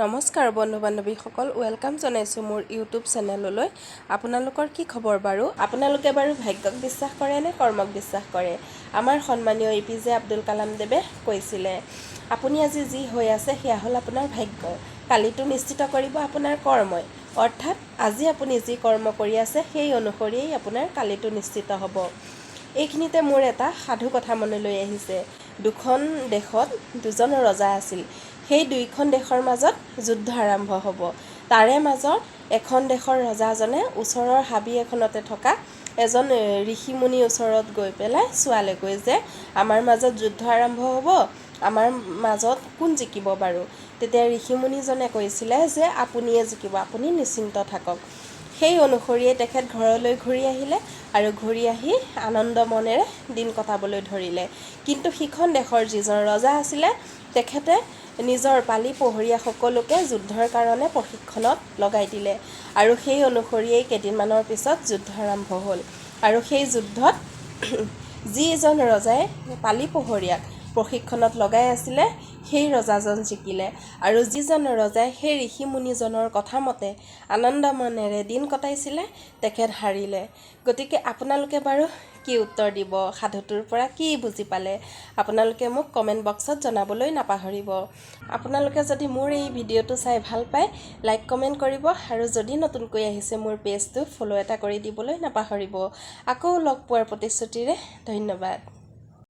নমস্কাৰ বন্ধু বান্ধৱীসকল, welcome জনাইছোঁ মোৰ ইউটিউব চেনেললৈ। আপোনালোকৰ কি খবৰ বাৰু? আপোনালোকে বাৰু ভাগ্যক বিশ্বাস কৰে নে কৰ্মক বিশ্বাস কৰে? আমাৰ সন্মানীয় এ.পি.জে. আব্দুল কালাম দেৱে কৈছিলে, আপুনি আজি যি হৈ আছে সেয়া হ'ল আপোনাৰ ভাগ্য, কালিটো নিশ্চিত কৰিব আপোনাৰ কৰ্মই। অৰ্থাৎ আজি আপুনি যি কৰ্ম কৰি আছে সেই অনুসৰিয়েই আপোনাৰ কালিটো নিশ্চিত হ'ব। এইখিনিতে মোৰ এটা সাধু কথা মনলৈ আহিছে। দুখন দেশত দুজন ৰজা আছিল। সেই দুইখন দেশৰ মাজত যুদ্ধ আৰম্ভ হ'ব। তাৰে মাজত এখন দেশৰ ৰজাজনে ওচৰৰ হাবি এখনতে থকা এজন ঋষিমুনিৰ ওচৰত গৈ পেলাই চোৱালেগৈ যে আমাৰ মাজত যুদ্ধ আৰম্ভ হ'ব, আমাৰ মাজত কোন জিকিব বাৰু? তেতিয়া ঋষিমুনিজনে কৈছিলে যে আপুনিয়ে জিকিব, আপুনি নিশ্চিন্ত থাকক। সেই অনুসৰিয়ে তেখেত ঘৰলৈ ঘূৰি আহিলে আৰু ঘূৰি আহি আনন্দ মনেৰে দিন কটাবলৈ ধৰিলে। কিন্তু সিখন দেশৰ যিজন ৰজা আছিলে, তেখেতে নিজৰ পালি পহৰীয়া সকলোকে যুদ্ধৰ কাৰণে প্ৰশিক্ষণত লগাই দিলে আৰু সেই অনুসৰিয়েই কেইদিনমানৰ পিছত যুদ্ধ আৰম্ভ হ'ল। আৰু সেই যুদ্ধত যিজন ৰজাই পালি পহৰীয়াক প্ৰশিক্ষণত লগাই আছিলে, সেই ৰজাজন জিকিলে আৰু যিজন ৰজাই সেই ঋষি মুনিজনৰ কথা মতে আনন্দ মনেৰে দিন কটাইছিলে, তেখেত হাৰিলে। গতিকে আপোনালোকে বাৰু কি উত্তৰ দিব? সাধুটোৰ পৰা কি বুজি পালে? আপোনালোকে মোক কমেণ্ট বক্সত জনাবলৈ নাপাহৰিব। আপোনালোকে যদি মোৰ এই ভিডিঅ'টো চাই ভাল পায়, লাইক কমেণ্ট কৰিব আৰু যদি নতুনকৈ আহিছে মোৰ পেজটো ফ'ল' এটা কৰি দিবলৈ নাপাহৰিব। আকৌ লগ পোৱাৰ প্ৰতিশ্ৰুতিৰে ধন্যবাদ।